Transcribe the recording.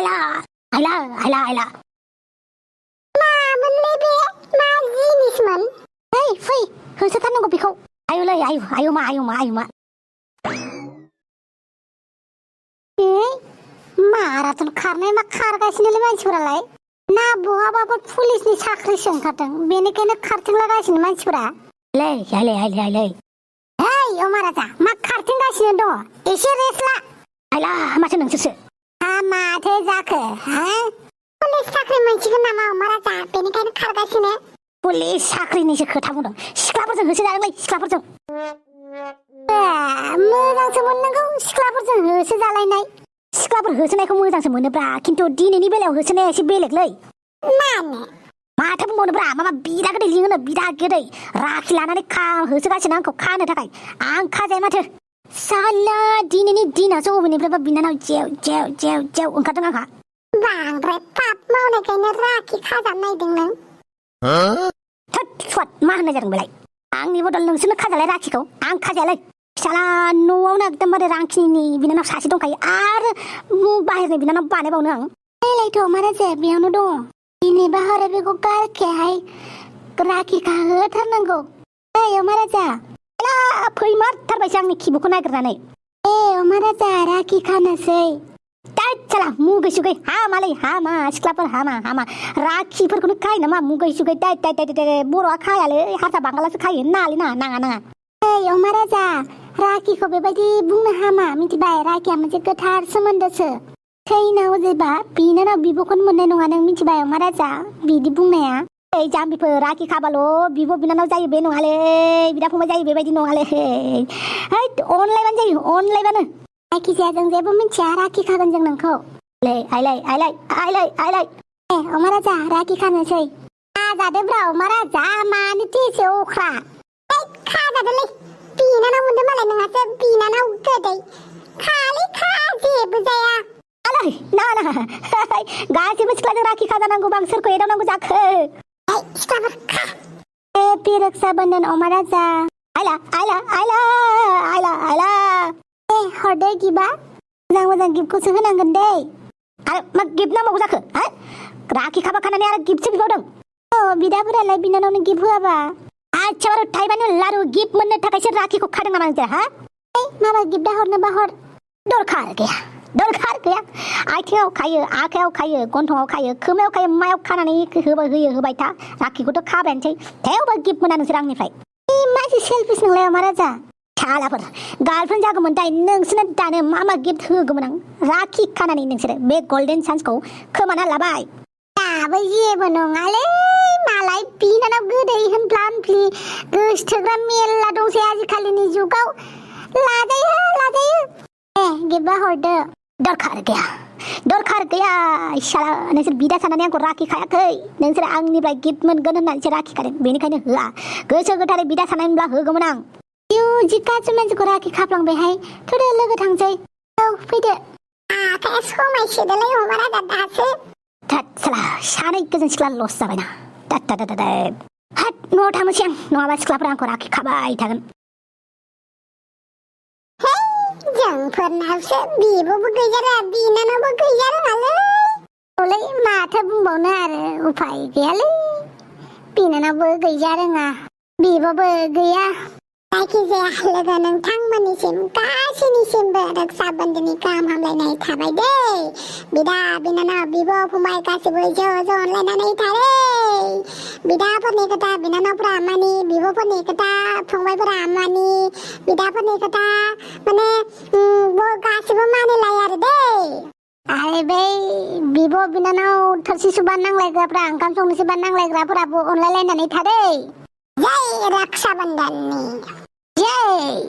आइला आइला आइला आइला मामोनलै बे मा जिनिसमोन फै होसोथारनांगौ बेखौ आयुलै आयुमा माराथन खारनाय मा खारगासिनोलै मानसिफोरालाय ना बहाबाफोर पुलिसनि साख्रिसो ओंखारदों बेनिखायनो खारथिंलागासिनो मानसिफोरा आइलै अमाराजा मा खारथिंगासिनो दङ एसे रेस्ट ला आइला माथो नोंसोरसो माथो जाखो पुलिस साख्रि मोनसिगोन नामा अमाराजा बेनिखायनो खारगासिनो पुलिस साख्रिनिसो खोथा बुंदों सिख्लाफोरजों होसोजादोंलै सिख्लाफोरजों मोजांसो मोननांगौ सिख्लाफोरजों होसोजालायनाय सिख्लाफोर होसोनायखौ मोजांसो मोनोब्रा खिन्थु दिनैनि बेलायाव होसोनाया एसे बेलेगलै माथो बुंबावनोब्रा माबा बिदा गोदै लिङोनो बिदा गोदै राखि लानानै होसोगासिनो आंखौ खानो थाखाय आं खाजाया माथो साला दिनैनि दिनावसो अबेनिफ्रायबा बिनानाव जेव ओंखारदों आंहा बांद्राय पाप मावनायखायनो राखि खाजानो नायदों नों थोद सुवाद मा होननाय जादों बेलाय आंनि बदल नोंसोरनो खाजालाय राखिखौ आं खाजायालै फिसाला न'आवनो एकदमबारे रांखिनि बिनानाव सासे दंखायो आरो बाहेरनि बिनानाव बानायबावनो आं देलायथ' महाराजा बेयावनो दङ दिनैबा हरे बेखौ गारखेहाय राखि खाहोथारनांगौ महाराजा फैमारथारबायसो आंनि खिबुखौ नागिरनानै महाराजा राखि खानोसै साला मुगै सुगै हामालै हामा सिख्लाफोर हामा राखिफोरखौनो खायो नामा मुगै सुगै बर'आ खायालै हारसा बांगालासो खायो नाङा महाराजा राखिखौ बेबायदि बुंनो हामा मिथिबाय राखिया मोनसे गोथार सोमोन्दोसो थैनाव जेबा बिनानाव बिब'खौनो मोननाय नङा नों मिथिबाय महाराजा बिदि बुंनाया जाम्बिफोर राखि खाबाल' बिब' बिनानाव जायो बे नङालै बिदा फंबाय जायो बेबायदि नङालै अनलायबानो जायो अनलायबानो जायखिजाया जों जेबो मिथिया राखि खागोन जों नोंखौ आइलाय महाराजा राखि खानोसै खाजादोब्रा महाराजा मानोथो एसे अख्रा खाजादोलै बिनानाव मोनदों मालाय नोंहासो बिनानाव गोदै खालै खा जेबो जाया ना गासैबो सिख्लाजों राखि खाजानांगौबा आं सोरखौ एदावनांगौ जाखो सिख्लाफोर खा हेपि रक्षाबन्धन अमाराजा आइला हरदे गिफ्टआ मोजां गिफ्टखौसो होनांगोन दै आरो मा गिफ्ट नांबावगौ जाखो राखि खाबा खानानै आरो गिफ्टसो बिबावदों बिदाफोरालाय बिनानावनो गिफ्ट होआबा आच्छा आरो थाइबानि लारु गिफ्ट मोननो थाखायसो राखिखौ खादों नामा नोंसोर माबा गिफ्टआ हरनोबा हर दरखार गैया आथिङाव खायो आखायाव खायो गन्थङाव खायो खोमायाव खायो मायाव खानानै होबाय था राखिखौथ' खाबायानोसै थेवबो गिफ्ट मोना नोंसोर आंनिफ्राय मानसि सेलफिस नंलाय महाराजा शालाफोर गार्लफ्रेन्ड जागौमोन दाय नोंसोरनो दानो मा गिफ्ट होगौमोन आं राखि खानानै नोंसोरो बे गल्डेन चान्सखौ खोमाना लाबाय दाबो जेबो नङालै मालाय बिनानाव गोदै होनफ्लामफ्लि गोसथोग्रा मेरला दंसै आजिखालिनि जुगाव लाजायो गिफ्टआ हरदो दरखार गैया शाला नोंसोर बिदा साननानै आंखौ राखि खायाखै नोंसोर आंनिफ्राय गिफ्ट मोनगोन होननानैसो राखि खादों बेनिखायनो होआ गोसो गोथारै बिदा साननानैब्ला होगौमोन आं जि गाज्रि मानसिखौ राखि खाफ्लांबायहाय थोदो लोगो थांसै फैदो आखाया समायसोदोलै महाराजा दासो साला सानै गोजोन सिख्ला लस जाबायना न'आव थांनोसै आं नङाबा सिख्लाफोरा आंखौ राखि खाबाय थागोन जोंफोरनावसो बिब'बो गैजारा बिनानावबो गैजारोङालै माथो बुंबावनो आरो उफाय गैयालै बिनानावबो गैजारोङा बिब'बो गैया जायखिजाया लोगो नोंथांमोननिसिम गासैनिसिमबो रक्षाबन्धननि गाहाम हामलायनाय थाबाय दै बिदा बिनानाव बिब' फंबाय गासिबो ज' अनलायनानै थारै बिदाफोरनि खोथा बिनानावफोरा मानि बिब'फोरनि खोथा फंबायफोरा मानि बिदाफोरनि खोथा माने गासिबो मानिलायो आरो दै आरो बै बिब' बिनानाव थोरसि सुबा नांलायग्राफ्रा ओंखाम संनोसोबा नांलायग्राफोराबो अनलायलायनानै थादै जय रक्षाबन्धननि जय